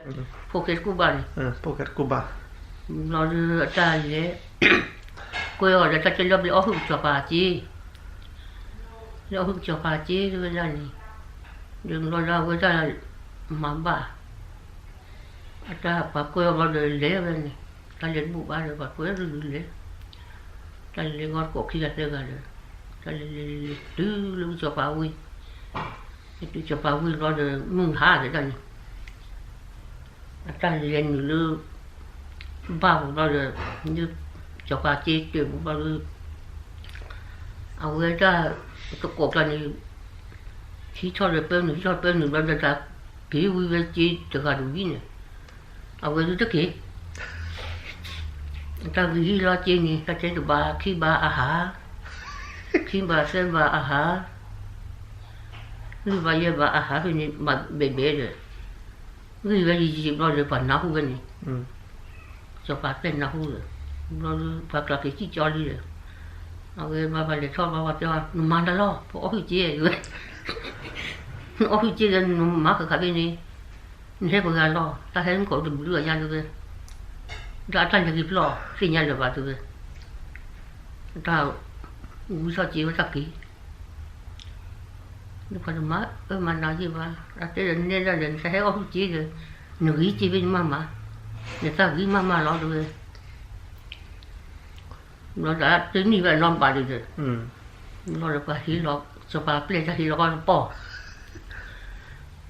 ဖိၣ်ဃဲတကူၣ်ဘၣ်န့ၣ်, ဘျီဒီးအတၢ်လဲၤ ကွဲအီၤဒီးတၢ်တဲလၢဘျဲအီၣ်ဟုၣ်ကစီၤပၤက့, လၢအီၣ်ဟုၣ်ကစီၤပၤက့ တဲဝဲဒၣ်န့ၣ်, ဒီးဘျီဒီးအဝဲတၢ်မၤဘၣ် အတၢ်ပှၤကွဲအီၤဘျီဒီးလဲၤဝဲန့ၣ်, တၢ်လဲၤတဘူၣ်ဘၣ်ဒီး ပှၤကွဲအီၤဒုးလဲၤ, တၢ်လဲၤဂီၢ်တကိးခံဂၤသၢဂၤဒီး, တၢ်လဲၤလဲၤလဲၤလဲၤတုၤလၢကစီၤပၤဝ့ၢ်, တုၤကစီၤပၤဝ့ၢ်ဘျီဒီး မုၢ်ဟါဒၣ်န့ၣ်, အတၢ်လဲၤနုာ်လၢ ဘၣ်ပူၤဘျီဒီး, စီၤပၤက့တၢၢ်ပူၤဘျီဒီး, အဝဲတၢ်တကိးကျါန့ၣ်, ဟံးထီၣ်ဒီးပၢနုာ် ဟံးထီၣ်ပၢနုာ်ဘျီဒီး တၢ်က့ၤဝံၤဝဲက့တဂၤတဝံၤန့ၣ်, အဝဲဒုးတက့ၤ တၢ်ဂ့ၤဟံၣ်လီၤက့န့ၣ် တၢ်တဲတဘၣ်ခံဘၣ်အဟး, ခံဘၣ်သၢဘၣ်အဟး, လွံၢ်ဘၣ်ယဲၢ်ဘၣ်အဟးဖဲန့ၣ် မၤဘဲးဘဲးဒီး, ဂံၢ်ဝဲယံာ်ယံာ်ဘျီဒီး ပှၤနၢ်ဟူဝဲန့ၣ်, စီၤပၤပျဲၢ်နၢ်ဟူဒီး, ဘျီဒီးပှၤကျါက့ၤစံၣ်ကၠီလံဒီး, အဝဲဘၣ်ဘၣ်လဲၤထီၣ်ဘၣ်ဘၣ်တဲအီၤ နမၤတၢ်လီၤ ပအီၣ်ဟုၣ်က့ဝဲ, နအီၣ်ဟုၣ်က့ဒီး နမၤဃၣ်ဃၣ်ဖဲန့ၣ်, နဟဲပှၤဂၤလီၤ တၢ်ဟဲမုၢ်ကီးတဘျုးအယါတဲဝဲ, ဒီးအတၢ်လဲၤက့ၤပျီ သ့ၣ်ညါလၢၤဘၣ်တဲဝဲ, တၢ်ဝံထီၣ်က့ဝဲတၢ်က့ၤ နပှၤတမၤအၢမၤနးယ့ၢ်ဘၣ်, အတဲဒီးနဲဒၣ်လဲာ် နတဟဲအီၣ်ဟုၣ်က့ဒီး, နဂံၢ်က့ဖဲန့ၣ်မးမး, နတၢ်ဂံၢ်မးမးလီၤတဲဝဲ, ဘျီဒီးတနံၣ်ဝဲအနီၢ်ဘၣ်ဒုးဒီး, ဘျီဒီးပှၤဟ့ၣ်လီၤ စီၤပၤပျဲၢ်တၢ်ဟ့ၣ်လီၤကီၢ်တပီၢ်,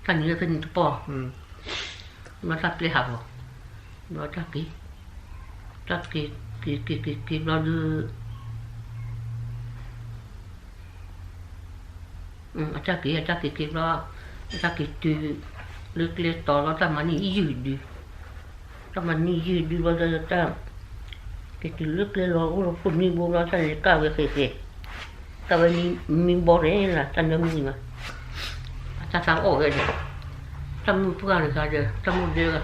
တၢ်နံၤဝဲဖဲန့ၣ်တပီၢ်, ဘျီတၢ်ပျဲဟးဂီၤ, ဘျီတၢ်က့ၤ, တၢ်က့ၤက့ၤက့ၤက့ၤဘျီဒီး အတၢ်က့ၤ အတၢ်က့ၤက့ၤဘျီ, အတၢ်က့ၤတုၤလၢကျဲတီၤလီၤ တၢ်မၤန့ၢ်ယုၢ်ဒု, တၢ်မၤန့ၢ်ယုၢ်ဒုဘျီဒီး တၢ်က့ၤတုၤလၢကျဲလီၤ အိၣ်လီၤဖိနွံဘိဘျီ တၢ်လဲၤကၢ်ဝဲဃဲးဃဲး, ကၢ်ဝဲမံဘီရဲၣ်လၢတၢ်နၢမူန့ၣ်မး, အတၢ်သးအိၣ်ဝဲဒီး, တၢ်မုၢ်ပှၢ်တဂၤဒီး တၢ်မိၢ်ဒၢဂၤ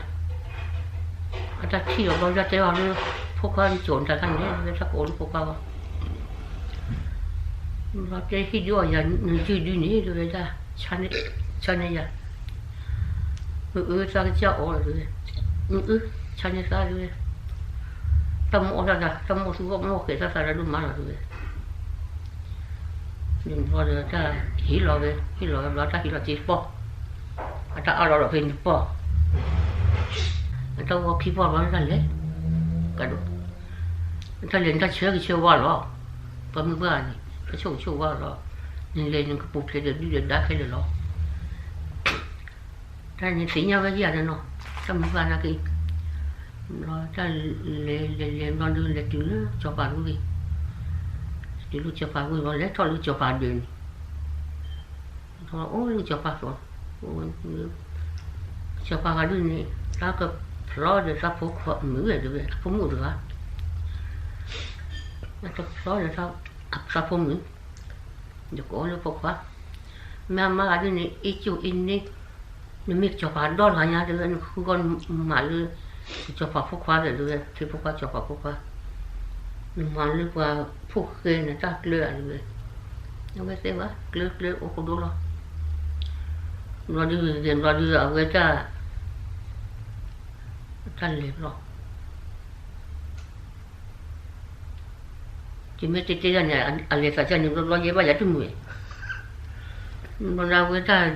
အတၢ်ထံၣ်အီၤဘျီ တၢ်တဲအီၤလၢ ဖိခွါနကၠီၤနတၢ်ခါန့ၣ် ဝဲတၢ်ကအိၣ်လၢဖိခွါဘၣ်, ဘျီတဲဟ့ၣ်ဒုအီၤယၤ နယုၢ်ဒုန့ၣ် တဲဝဲဒၣ်, ဆါန့ၢ်ယၤ, အၢ သးကစၢ်အီၤတဲဝဲ, အၢ ဆါန့ၢ်သးတဲဝဲ, တၢ်မိၣ်အီၣ်တၢ်သး တၢ်မိၣ်သူအီၣ်မိၣ်ဃဲးတၢ်သးလၢဒိၣ်မးလီၤတဲဝဲ ဘျီဒီးတၢ်ဟ့ၣ်လီၤဝဲ ဟ့ၣ်လီၤဝဲဘျီ တၢ်ဟ့ၣ်လီၤက့တပီၢ်, အတၢ်အါလီၤဒီးဖဲန့ၣ်တပီၢ်, အတၢ်ဂီၤခံပီၢ်ဘျီတၢ်လဲၤ, ကဒိး, တၢ်လဲၤနတၢ်ဆၢကဆၢဝါလီၤ, ပှၤမုၢ်ပှၢ်န့ၣ် တၢ်ဆိၣ်ကဆိၣ်ဝါလီၤ, နလဲၤနကပူၤဖျဲးဒီးဒုၣ်ဒီးဒါခဲလၢာ်လီၤ တၢ်န့ၣ်သ့ၣ်ညါဝဲယၤဒီးနီၤ, တၢ်မုၢ်ပှၢ်နာ်က့, ဘျီတၢ်လဲၤလဲၤလဲၤဘျီဒီး လဲၤတုၤလၢစီၤပၤဝ့ၢ်, တုၤလၢစီၤပၤဝ့ၢ်ဘျီ လဲၤထီၣ်လၢစီၤပၤဒၢးန့ၣ်, အိၣ်လၢစီၤပၤသိး, စီၤပၤဂၤဒုန့ၣ် တၢ်ကဖျီဒီးသးဖိခွါမုၣ်ဝဲတဲဝဲ အဖိမုၣ်တဂၤ, တၢ်ကဖျီဒီးသးဖိမုၣ်, ဒီးကိးလၢဖိခွါ, မ့ၢ်အမါဂၤဒုန့ၣ် အ့ၣ်ကၠိအ့ၣ်န့ၣ်, နမ့ၢ်ကစီၤပၤဒီတဂၤညါတဲဝဲ နဃုဂီၢ်နမၤလၢ ကစီၤပၤဖိခွါဒီးတဲဝဲ ဖံဖိခွါစီၤပၤဖိခွါ, နမၤလၢပှၤဖိၣ်ဃဲန့ၣ်တၢ်ကျၢၤဧါတဲဝဲ, အဝဲတဲဝဲ ကျၢၤကျၢၤအိၣ်ကဒိလီၤ, ဘျီဒုဂ့ၤဂ့ၤဘျီဒုအဝဲတၢ်, တၢ်လဲၤဘျီ ယမ့ၢ်တဲတဲဒၣ်န့ၣ် အလဲၤသးကၢ်န့ၣ် ဘျီဘျီယဲဘၣ်ယၤတမုာ်, ဘျီဒၣ်ဝဲတၢ်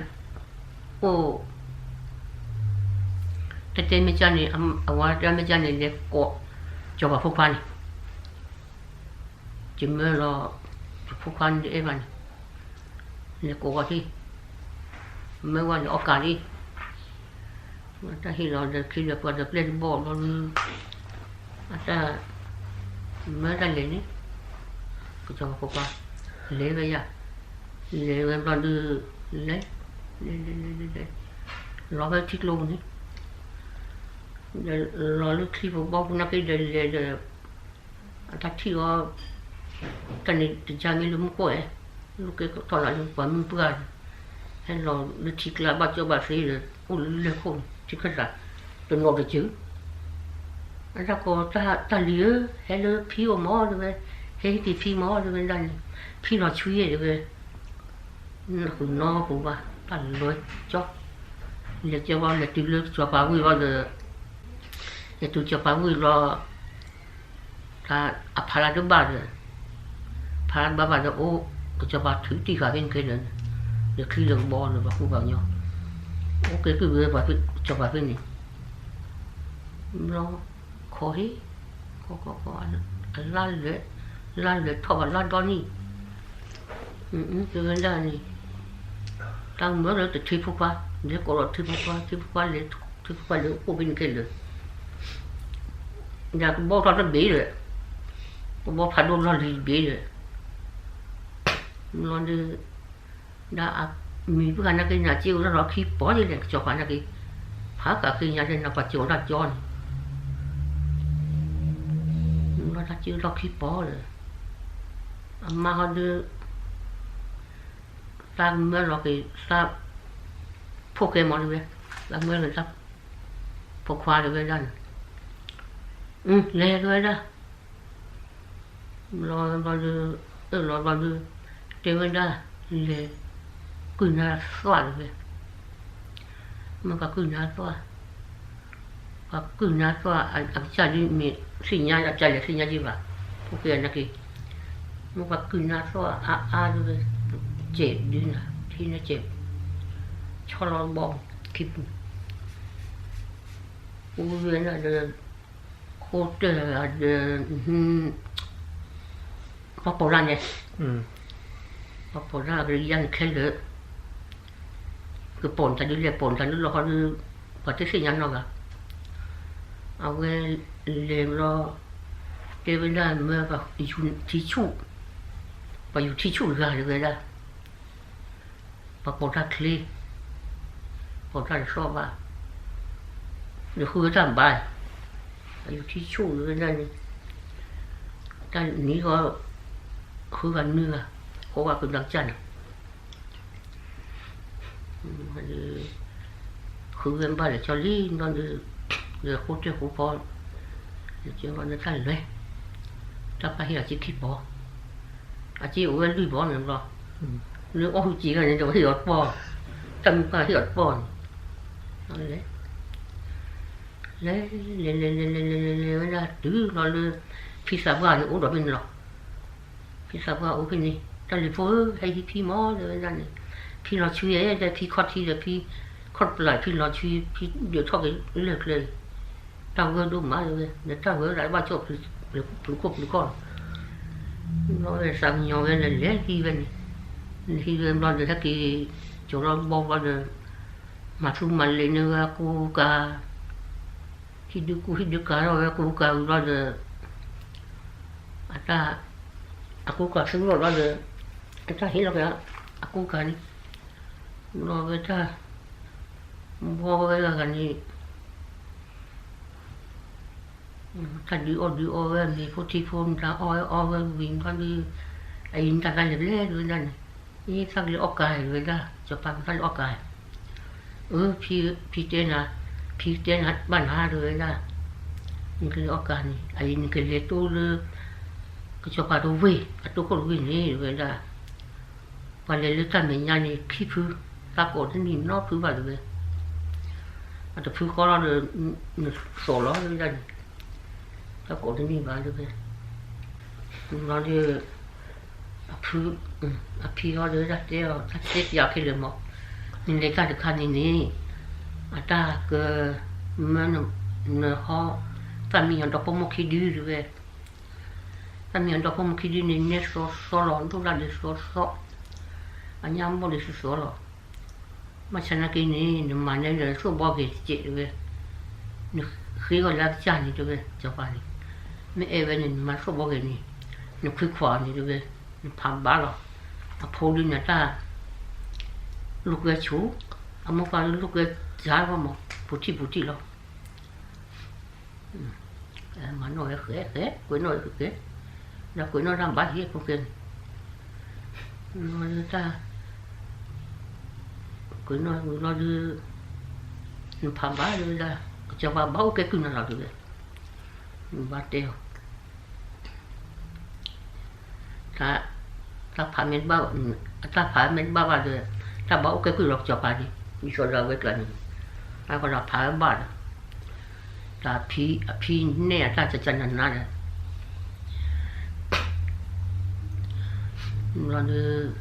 အိၣ်, တဲတဲမ့ၢ်ကၢ်န့ၣ် အဝဲတဲမ့ၢ်ကၢ်န့ၣ် လဲၤကိး, စီၤပၤဖိခွါန့ၣ်, ယမၢလီၤ, ဖိခွါန့ၣ်တအဲၣ်ဘၣ်န့ၣ်, လဲၤကိးဝဲထံၣ်, မၢဝဲန့ၣ်အီၣ်ကးလံ တၢ်ဟ့ၣ်လီၤဒီးခံဒီးပှၤဒီးပျဲၢ်တဘီၣ်ဘျီဒု, အတၢ်, မၢတၢ်လဲၤန့ၣ်, ကစီၤပၤဖိခွါ, လဲၤဝဲယၤ, လဲၤဝဲဘျီဒု, လဲၤ, လဲၤလဲၤလဲၤလဲၤလဲၤ, လီၤဖဲထံကျိပူၤန့ၣ်, ဒီးလီၤလၢထံပူၤဘီပူၤနာ်က့ဒီးလဲၤဒီး အတၢ်ထံၣ်အီၤ, တၢ်န့ၣ်တကါမ့ၢ်လၢမူခိၣ်ဧဲ, လူၤက့ၤထီၣ်လၢပှၤမုၢ်ပှၢ်န့ၣ်, ဟဲလီၤလၢထံကျါဘၣ်ကၠီဘၣ်သ့ဒီး အိၣ်လၢလၢၢ်ခိၣ်န့ၣ် ထံခၢၣ်သး, တနီၤတစၢၤ, အတၢ်ကိးတၢ်လံၤဧၢ, ဟဲလၢဖံအိၣ်မးတဲဝဲ, ဟဲဟ့ၣ်က့ၤဖံမးတဲဝဲဒၣ်န့ၣ်, ဖံလီၤဆှံတဲဝဲ နဃုာ်နီၢ်ပူၤဘၣ် တၢ်လီၤကၠီ, လဲၤကၠီဘီ လဲၤတုၤလၢကစီၤပၤဝ့ၢ်ဘီဒီး, လဲၤတုၤကစီၤပၤဝ့ၢ်ဘျီ, တၢ်အဖးလၢတဘၣ်ဒီး, ဖးလၢတဘၣ်ဘၣ်ဒီးအိၣ်, ကစီၤပၤထုးတံၢ်ဃာ်ဖဲန့ၣ်ခဲလၢာ်, လဲၤချံဒီးကဘီဒီးပှၤကူပှၤကညီ, အိၣ်ကဲကုၢ်ဝဲပှၤကစီၤပၤဖဲန့ၣ်, ဘျီ, ခိးဟ့ၣ်, ခိးခိးခိး, အလါလဲၤ, လါလဲၤထီၣ်ဘၣ်လါဒီနံၣ် တဲဝဲဒၣ်န့ၣ်, တၢ်မၢလၢတထံဖိခွါ, လဲၤကိးဒီးထံဖိခွါ, ထံဖိခွါလဲၤ, ထံဖိခွါလဲၤအိၣ်ဖဲန့ၣ်ခဲလၢာ်, ဒီးကဘီထီၣ်တဘ့ၣ်ဒီး, ကဘီဖးဒိၣ်လီၢ်လံၤတဘ့ၣ်ဒီး, လီၤဒီး, ဒီးမံၤပှၢ်နာ်က့န့ၣ် အစ့အိၣ်တၢ်လီၢ်ခံပီၤဒ်လဲၣ် ကစီၤပၤနာ်က့, ဖးကးဃ့ညါဒ်န့ၣ် ပှၤကၠီၤတၢ်ကၠီန့ၣ် လီၤတၢ်စ့အိၣ်လီၢ်ခံပီၤဒီး, အမါဟီဒီး, သးမၢလီၤက့ၤသး, ဖိၣ်ဃဲမးတဝဲ, သးမၢလီၤသး, ဖိခွါတဝဲဒၣ်န့ၣ်, လဲၤတဝဲဒၣ်, လီၤဘျီဒီး, အၢၣ်လီၤဘျီဒီး, တဲဝဲဒၣ်, လဲၤ, ကုၢ်နါသွၣ်တဝဲ, မ့ၢ်ပှၤကုၢ်နါသွၣ်, ပှၤကုၢ်နါသွၣ် အကစၢ်ဒ်မ့ၢ်သ့ၣ်ညါ အကစၢ်လဲၤသ့ၣ်ညါဒံးဘၣ်, ဖိၣ်ဃဲနာ်က့, မ့ၢ်ပှၤကုၢ်နါသွၣ်အါအါတဝဲ, စဲးဒုနၤ ထံနစဲး, ဆီလီၤဘီ, ခံပူၤ ပူၤဝဲဒၣ်ဒီး, ဃိတၢၢ်ဒီး, ပှၤပိာ်တၢ်န့ၣ်, ပှၤပိာ်တၢ်ကယါန့ၣ်ခဲလၢာ်, ကပိာ်န့ၣ်တၢ်ဒုးလဲၣ် ပိာ်န့ၣ်တၢ်ဒုးလီၢ်ဃီဒီး, ပှၤတသ့ၣ်ညါနီတဂၤ, အဝဲလဲၤဘျီ, တဲဝဲဒၣ်မၢပှၤယူၤထံဆူၣ်, ပှၤယူၤထံဆူၣ်တဂၤတဲဝဲဒၣ် ပှၤပိာ်တၢ်ချ့, ပိာ်တၢ်တသီၣ်ဘၣ်, ဒီးဃုဝဲတၢ်ဘါ, ပှၤယူၤထံဆူၣ်ဝဲဒၣ်န့ၣ်, တၢ်နံၤဃီ, ဃုဂၤနွံဂၤ, ဃိးဂၤကဘျီကစၢ်န့ၣ် ဃုဝဲဘၣ်လဲၤကၠီလံဒီး, ဒီးဃိတၢၢ်ဃိဖီ, လဲၤကၠီလီၤဒီးတၢ်လဲၤ, တၢ်ပၢ်ဟ့ၣ်အီၤစ့ခံပီၤ, အစ့အိၣ်ဝဲလွံၢ်ပီၤန့ၣ်ဘျီ, လၢအီၣ်ဟုၣ်စ့ဂၤန့ၣ် တဝဲဟ့ၣ်အီၤတပီၤ, တၢ်မုၢ်ပၢ်ဟ့ၣ်အီၤတပီၤန့ၣ်, လဲၤ, လဲၤလဲၤလဲၤလဲၤလဲၤလဲၤလဲၤလဲၤဝဲဒၣ်တုၤလီၤလၢ, ဖံသးပှၢ်န့ၣ်အိၣ်ဒီးဖဲန့ၣ်လီၤ ဖံသးပှၢ်အိၣ်ဖဲန့ၣ် တၢ်လံၤဖိဧၢ ဟဲဟံးဖံမး တဲဝဲဒၣ်န့ၣ်, ဖံလီၤဆှံဧၢ တဲဖံခီၣ်ထံးဒီးဖံ, ခီၣ်တပျၢ်ဖံလီၤဆှံ ဖံဒုးထီၣ်က့ၤလၢကျဲ, တၢ်ဝဲဒိၣ်မးတဲဝဲ, ဒီးတၢ်ဝဲဒၣ်ဘၣ်ကၠီၣ်ပျုၤခိၣ်ပျုၤခီၣ်လီၤ, ဘျီဝဲသးကညီၤဝဲလဲၤလဲၤဟံးဝဲန့ၣ်, ဟံးဝဲဘျီဒီးဟဲက့ၤ, ကၠီၤလီၤဘီဘျီဒီး, မၤသူမၤလဲၤန့ၢ်ဝဲအကူကၤ ဟံၣ်ဒုးကူဟံၣ်ဒုးကၤထီၣ်ဝဲအကူကၤဝံၤဘျီဒီး, အတၢ်, အကူကၤဆူလီၢ်ဘျီဒီး, အတၢ်ဟ့ၣ်လီၤက့ၤအကူကၤန့ၣ်, ဘျီဝဲတၢ်, ဘီဝဲဂၤဂၤန့ၣ်, တၢ်ဒုးအီၣ်ဒုးအီဝဲအမံၤဖိထံဖိမတၤအီၣ်ဝဲအီဝဲဝံၤဘျီဒီး, အအံၤနတၢ်လၢလဲၤလဲၤတဲဝဲဒၣ်န့ၣ်, အံၤသးကလဲၤအီၣ်ကၤတဲဝဲဒၣ် စီၤပၤကသးလဲၤအီၣ်ကၤ အၢ ဖံတဲနၤ, ဖံတဲနၤဘၣ်နၤတဲဝဲဒၣ်, နကလဲၤအီၣ်ကၤန့ၣ် အအံၤနကလဲၤတိၢ်လၢ ကစီၤပၤတဝ့ၢ် အတိၢ်ခိၣ်တဝ့ၢ်န့ၣ်တဲဝဲဒၣ်, ပှၤလဲၤလၢတၢ်မဲာ်ညါန့ၣ် ခံဖု, တၢ်ကိးတနံၣ်နီဖုဘၣ်တဲဝဲ, အတဖုဃီလီၤဒီး, နသိးလီၤတဲဝဲဒၣ်န့ၣ်, တၢ်ကိးတနံၣ်ဘၣ်တဲဝဲ, ဘျီဒီး အဖု, အဖံဃီဒီးတၢ်တဲအီၤ တၢ်တဲပျးခဲလၢာ်မး, နလဲၤတၢ်တခါန့ၣ်န့ၣ်, အတၢ်က, မၢနဟီ, သၣ်မံညီၤဒီဖိမိၢ်ခံဒုတဲဝဲ, သၣ်မံညီၤဒီဖိမိၢ်ခံဒုန့ၣ် နဲစီစီလီၤ ဒိၣ်ဒၣ်ဒီးစီစီ, အညၣ်ဘီၣ်ဒီးစီစီလီၤ, ဘၣ်ဆၣ်နာ်က့န့ၣ် နမၤနဲဒီးသိၣ်ဘီဂ့ၤတစဲးတဲဝဲ, နဃ့ဂီၤလၢအကစၢ်န့ၣ်တဲဝဲ စီၤပၤန့ၣ်, မ့ၢ်အဲၣ်ဝဲန့ၣ် နမၤသိၣ်ဘီဂ့ၤန့ၣ်, နခွံခွးအီၤန့ၣ်တဲဝဲ, နဖးဘၣ်လီၤ, အဖိဒုန့ၣ်တၢ်, လိာ်ကွဲဆိ, အမိၢ်ပၢ်လိာ်ကွဲစါလီၤမး ပူၤထံၣ်ပူၤထံၣ်လီၤ မၤနီၣ်ဝဲဃဲဃဲ ကွဲးနီၣ်ဝဲဃဲဃဲ, ဒီးကွဲးနီၣ်တၢ်ဘၣ်ဟံၣ်ဖိဃဲန့ၣ်, တၢ်, ကွဲးနီၣ်ဝဲလီၤဒီး, နဖးဘၣ်တဲဝဲဒၣ်, ကစီၤပၤဘၣ်အိၣ်ကဲကုၢ်နၤလီၤတဲဝဲ, နဘၣ်တဲအီၤ တၢ်ဖးမ့ၢ်တဘၣ်, အတၢ်ဖးမ့ၢ်တဘၣ်ဘၣ်ဒီး, တၢ်ဘၣ်အိၣ်ကဲကုၢ်လီၤကစီၤပၤန့ၣ်, ဒ်သိးဒီးအဝဲကျါန့ၣ်, အဃိဒီးဖးဝဲဘၣ်ဒီး တၢ်ဖံ အဖံန့ၢ်အတၢ်ကကနၤနၤဒီး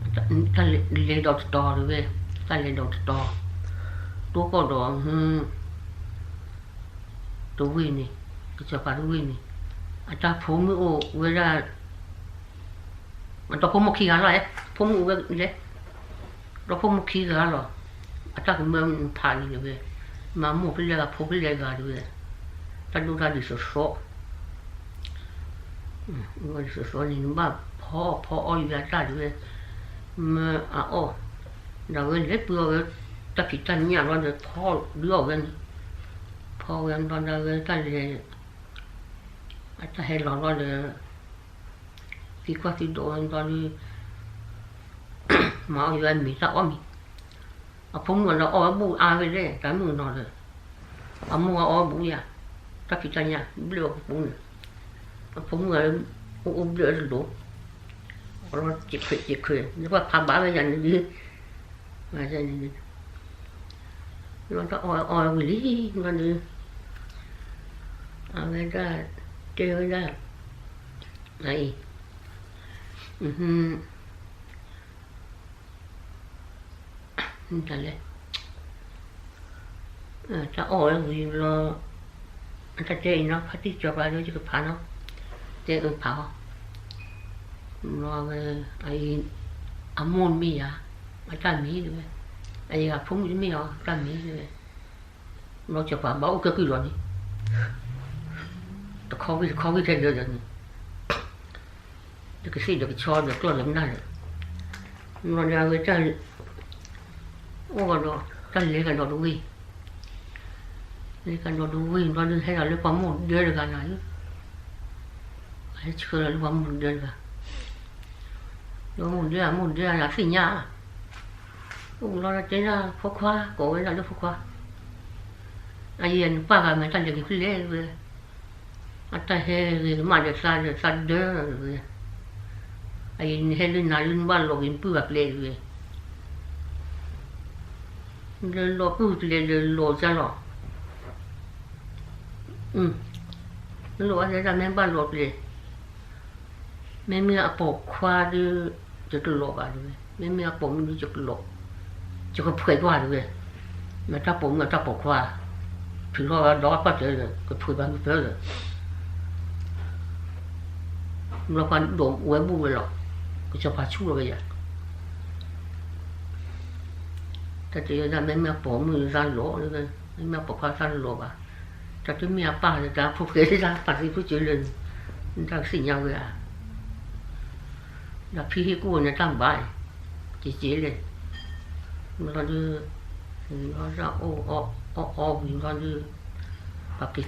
ဘျီဒီး တၢ်လဲၤဒီးတတီၤတဝဲ, တၢ်လဲၤဒီးတတီၤ, တိၢ်ကီၢ်ဒီး တဝ့ၢ်န့ၣ်, ကစီၤပၤတဝ့ၢ်န့ၣ်, အတၢ်ဖိမုၣ်အိၣ်ဝဲဒၣ် အဒီဖိမိၢ်ခံဂၤလီၤ, ဖိမုၣ်အိၣ်ဝဲလဲၣ်, ဒီဖိမိၢ်ခံဂၤလီၤ, အတၢ်ကမၢနဖးန့ၣ်တဝဲ, မၤမိၢ်ဖဲလဲၣ်ဂၤ ဖိဖဲလဲၣ်ဂၤတဝဲ, တၢ်ဒိၣ်တၢ်ဒံးစီစီ စီစီန့ၣ် နဘၣ်ဖီအီၣ်ဖီအီၣ်ယၤတၢ်တဝဲ, မၢအအီၣ်, ဒီးဝဲလဲၤပှ့ၤအီၣ်ဝဲ တၢ်ဖံးတၢ်ညၣ်ဘျီဒီး ဖီဒုးအီၣ်ဝဲန့ၣ်, ဖီဝဲဘျီဒီးဝဲတၢ်လဲၤ အတၢ်ဟဲလီၤဘျီဒီး သံကွၢ်သံဒိးဝဲဘျီဒီး မၤအီၣ်ယၤမ့ၤတၢ်အီၣ်မ့ၤ, အဖိမုၣ်ဒီးအီၣ်ဝဲဘူၣ်အါဝဲလဲၣ် တၢ်မုၣ်ကနီၤဒီး, အမိၢ်အီၣ်ဝဲဘူၣ်ယၤ, တၢ်ဖံးတၢ်ညၣ်ဘျၢၣ်အီၣ်ပူၤန့ၣ်, အဖိမုၣ်အိၣ်ဘျၢၣ်တလိၤ, အီၣ်လီၤစ့းခွဲးစ့းခွဲး နဘၣ်ဖးဘၣ်ဝဲယၤန့ၣ်ဒီး, ဘျီတၢ်အီၣ်အီၣ်ဝံၤလံ, ဘျီဒီး အဝဲဒၣ်တဲဝဲဒၣ် အအံၤ တၢ်လဲၣ်, တၢ်အီၣ်ဝဲဝံၤဘျီ, အတၢ်တဲအံၤနီၤ ဖါတံၢ်စီၤပၤဒီး ယကဖးနီၤ, တဲအဖးအီၤ, ဘျီဝဲ အအံၤ အမိၢ်တမ့ၢ်ယၤ, အတၢ်မ့ၢ်တဝဲ, အအံၤအဖိမုၣ်တမ့ၢ်အီၤ အတၢ်မ့ၢ်တဝဲ, ဘျီစီၤပၤဘၣ်အိၣ်ကဲကုၢ်လီၤန့ၣ် တခီဝံၣ်တခီဝံၣ်ထဲလၢာ်လၢာ်န့ၣ်, ဒီးကသ့ၣ်ဒီးကဆီဒီးကျီၢ်ဒီးမနၢ်ဒီး, ဘျီဒီးအဝဲတၢ် အိၣ်ဒီး တၢ်လဲၤကဒီးတဝ့ၢ်, လဲၤကဒီးတဝ့ၢ်ဘျီဒီး ဟဲဒီးလၢပှၤမိၢ်ဒၢတဂၤနီၤ, ဟဲဆှၢဒီးလၢပှၤမိၢ်ဒၢတဂၤ, လၢမိၢ်ဒၢ အမိၢ်ဒၢအသ့ၣ်ညါ, အိၣ်ဘျီဒီးတဲဒၣ်ဖိခွါ ကိးဝဲဒၣ်လၢဖိခွါ အယဲၢ်နပၢ်ဂၤမ့ၢ်တၢ်လဲၤက့ၤဖဲလဲၣ်ဝဲ, အတၢ်ဟဲဂ့ၤကမၣ်ဒီးသးဒီးသးဒၢဝဲ, အယဲၢ်နဟဲလၢနၤလၢနဘၣ်လီၤက့ၤနပုၢ်ဂၤဖဲလဲၣ်ဝဲ, လၢလီၤပုၢ်ဖဲလဲၣ်ဒီးလီၤကၢ်လီၤ, လီၤအါဒၣ်မ့ၢ်ဘၣ်လီၤဖဲလဲၣ် မ့မ့ၢ်အပိာ်ခွါဒီး ယတလီၤဘၣ်တဝဲ, မ့မ့ၢ်အပိာ်မုၣ်ဒီး ယကဖှဲးကွၢ်တဝဲ, မ့ၢ်တၢ်ပိာ်မုၣ်အတၢ်ပိာ်ခွါ, ထုးထီၣ်ဒီးအပၢ်တဲဒီး ကဖှဲးဘၣ်မုၢ်ဖၢဒီး ဘျီပှၤဒိးဝဲဘူၣ်ဝဲလီၤ, ကစီၤပၤဆူၣ်လီၤဝဲယၤ, တၢ်တဲဝဲဒၣ် မ့မ့ၢ်အပိာ်မုၣ်သးလီၤ, မ့မ့ၢ်အပိာ်ခွါသးလီၤဘၣ်, တၢ်တမ့ၢ်အပၢ်ဒီး တၢ်ဖိၣ်ဃဲသးပာ်သံဖိစၢၤလၢာ်န့ၣ်, တၢ်ကသ့ၣ်ညါဝဲဧါ ဒီးဖံဟ့ၣ်ကူၣ်န့ၣ်တၢ်ဘၣ်, ကက့ၤလဲၣ်, ဘျီဒီး ဘျီဒီးအိၣ်အီၣ်အီၣ်ဝံၤဘျီဒီး ပှၤက့ၤကၠီထီၣ်ဝဲဒၣ်လၢာ်လီၤ, လၢာ်လီၤ, လၢာ်ကဒီး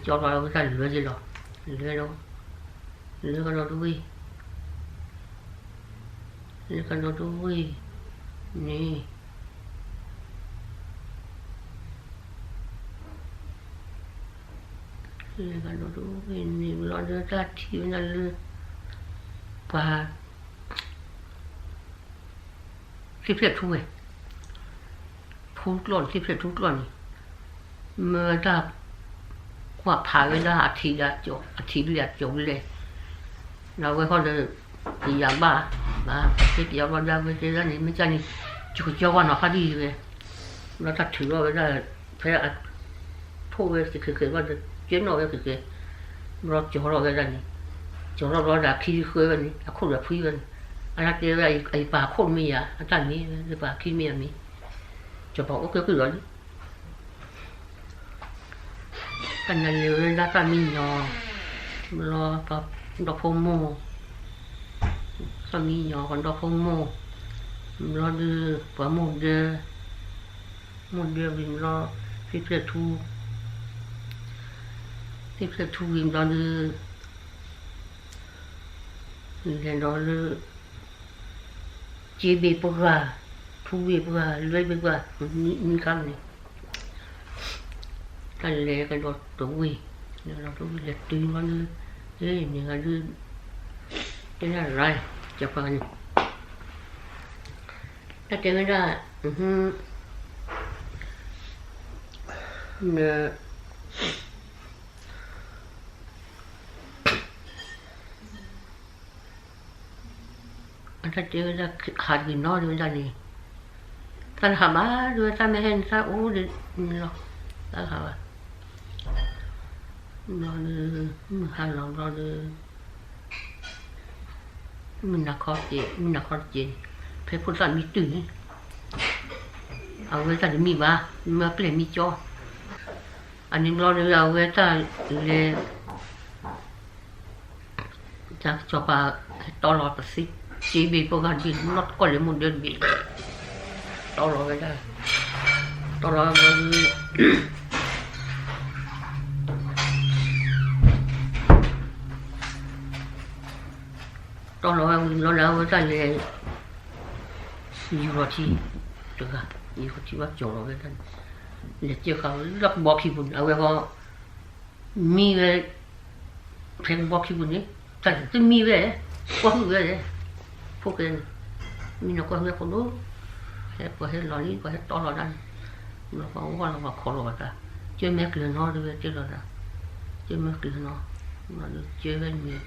တဝ့ၢ်, လၢာ်ကဒီးတဝ့ၢ်န့ၣ် လၢာ်ကဒီးတဝ့ၢ်န့ၣ်ဘျီဒီး တၢ်ထံၣ်ဝဲဒၣ်လၢ ပှၤ သ့ၣ်ဖျဲၣ်ထူဝဲ, ထူကျီၢ်န့ၣ် သ့ၣ်ဖျဲၣ်ထူကျီၢ်န့ၣ်, မၢတၢ် ကွၢ်ဖးဝဲဒၣ် အထံးဘျဲၣ်အကၠိၤလဲၣ်, ဒီးအဝဲဃီဒီး ကယၤဘၣ်, ဘၣ်သ့ၣ်ကယၤဘၣ်ဒၣ်ဝဲတဲဒၣ်န့ၣ် မ့ၢ်ကၢ်န့ၣ် ယကကၠီဝဲနီၤဖးဒ်အံၤဝဲ, ဘျီတၢ်ထုးထီၣ်ဝဲဒၣ် ဖဲအ ထိၣ်ဝဲဃဲးဃဲးဘၣ်ဒီး ကဲနီၣ်ဝဲဃဲးဃဲး, ဘျီကၠီထီၣ်ဝဲဒၣ်န့ၣ်, ကၠီထီၣ်ဘျီဒီးအခံဃၢဝဲန့ၣ် အခိၣ်ဒီးဖှံဝဲန့ၣ်, အတၢ်တဲဝဲဒၣ် အယပာ်ခိၣ်မ့ၢ်ယၤ အတၢ်မ့ၢ်ဝဲ ယပာ်ခံမ့ၢ်ယၤမ့ၢ်, စီၤပၤအိၣ်ကဲကုၢ်လီၤလံ တၢ်နလဲၤဝဲဒၣ်တၢ်မံညီ, ဘျီဒီဖိမိၢ်, တၢ်မံညီ ဒီဖိမိၢ်, ဘျီဒီး ပှၤမိၢ်ဒၢ, မိၢ်ဒၢဝံၤဘျီ, သ့ၣ်ဖျဲၣ်ထူ, သ့ၣ်ဖျဲၣ်ထူဝံၤဘျီဒီး လဲၤဒီးလၢ စ့ဘ့ၣ်ပှၢ်, ထူဘ့ၣ်ပှၢ်, လွဲဘ့ၣ်ပှၢ်, မံခါန့ၣ်, တၢ်လဲၤကဒီးတဝ့ၢ်, လဲၤဒီးတဝ့ၢ်လဲၤတုၤဘျီဒီး, န့ၣ်ဂၤဒုး, တဲဒၣ်ရၢ်, စီၤပၤန့ၣ် တၢ်တဲဝဲဒၣ်, ဟ, မ့ၢ် အတၢ်တဲဝဲဒၣ် ဟးတဂ့ၤနီတဂ့ၤဝဲဒၣ်န့ၣ်, တၢ်တဟးဘၣ် တဲဝဲ တၢ်မ့ၢ်ဟဲန့ၣ် တၢ်အိၣ်ဒ်န့ၣ်လီၤ, တၢ်တဟးဘၣ်. ဘျီဒီး မုၢ်ဟါလီၤဘျီဒီး မုၢ်နၤခီတက့ၢ်, မုၢ်နၤခီတက့ၢ်န့ၣ် ဖဲဖိသၣ်မံတုၤန့ၣ် အဝဲတၢ်တမံဘၣ်, မ့ၢ်ပျဲၢ်မံကၠီ, အန့ၣ်ဘျီဒီး အဝဲတၢ်လဲၤ တၢ်ကစီၤပၤ ဟဲတီလီၤပသ့ စ့ဘ့ၣ်ဖိဂၤတဘ့ၣ် နီၢ်တကီၢ်လဲၤမိၢ်ဒၢတဘ့ၣ်, တီလီၤဝဲဒၣ်, တီလီၤဝဲဘျီဒီး တီလီၤဝဲဝံၤဘျီဒီး အဝဲတၢ်လဲၤ ယူၤလီၤထံတဂၤ, ယူၤလီၤထံဘၣ်ကၠီၤလီၤဝဲဒၣ်န့ၣ်, လဲၤစၢဃာ်ဝဲလၢကဘီခံပူၤန့ၣ် အဝဲဃီ မံဝဲ ဖဲကဘီခံပူၤန့ၣ် တၢ်တမံဝဲ, ကွၢ်ဟုၣ်ဝဲလဲၣ်, ဖိၣ်ဃဲန့ၣ် မံနီၤကွၢ်ဟုၣ်ဝဲဖိဒိၣ်, ဟဲပှၤဟဲလီၤလံ ပှၤဟဲတီလီၤဒၣ်န့ၣ်, ဘျီပှၤဝဲလီၤပှၤခိးလီၤဘၣ်တၢ်, ကၢမဲာ်ကျၢၤနီတဝဲတဲလီၤတၢ်, ကၢမဲာ်ကျၢၤနီ, ဘျီဒီးကၢဝဲန့ၣ်,